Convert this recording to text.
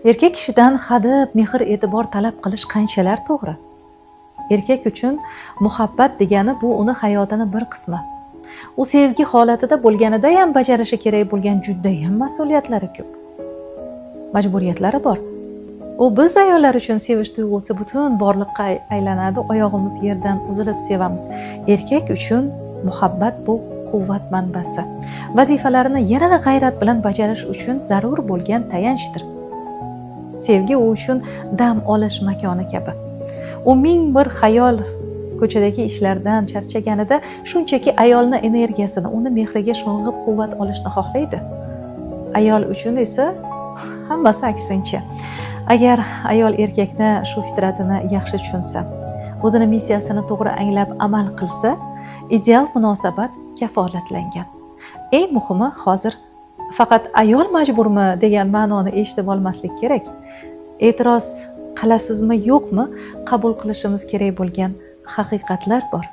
Erkak kishidan hadeb mehr e'tibor talab qilish qanchalar to'g'ri? Erkak uchun muhabbat degani bu uni hayotini bir qismi. U sevgi holatida bo'lganida ham bajarishi kerak bo'lgan judayam mas'uliyatlari ko'p, majburiyatlari bor. U biz ayollar uchun sevish tuyg'usi butun borliqqa aylanadi, oyog'imiz yerdan uzilib sevamiz. Erkak uchun muhabbat bu quvvat manbasi, vazifalarini yanada g'ayrat bilan bajarish uchun zarur bo'lgan tayanchdir. Sevgi u uchun dam olish makoni kabi. U ming bir xayol, ko'chadagi ishlardan charchaganida shunchaki ayolni energiyasini, uni mehriga sho'ng'ib quvvat olishni xohlaydi. Ayol uchun esa hammasi aksincha. Agar ayol erkakni shu fitratini yaxshi tushunsa, o'zini missiyasini to'g'ri anglab amal qilsa, ideal munosabat kafolatlangan. Eng muhimi, hozir faqat ayol majburmi degan ma'noni eshitib olmaslik kerak. E'tiroz qilasizmi, yo'qmi, qabul qilishimiz kerak bo'lgan haqiqatlar bor.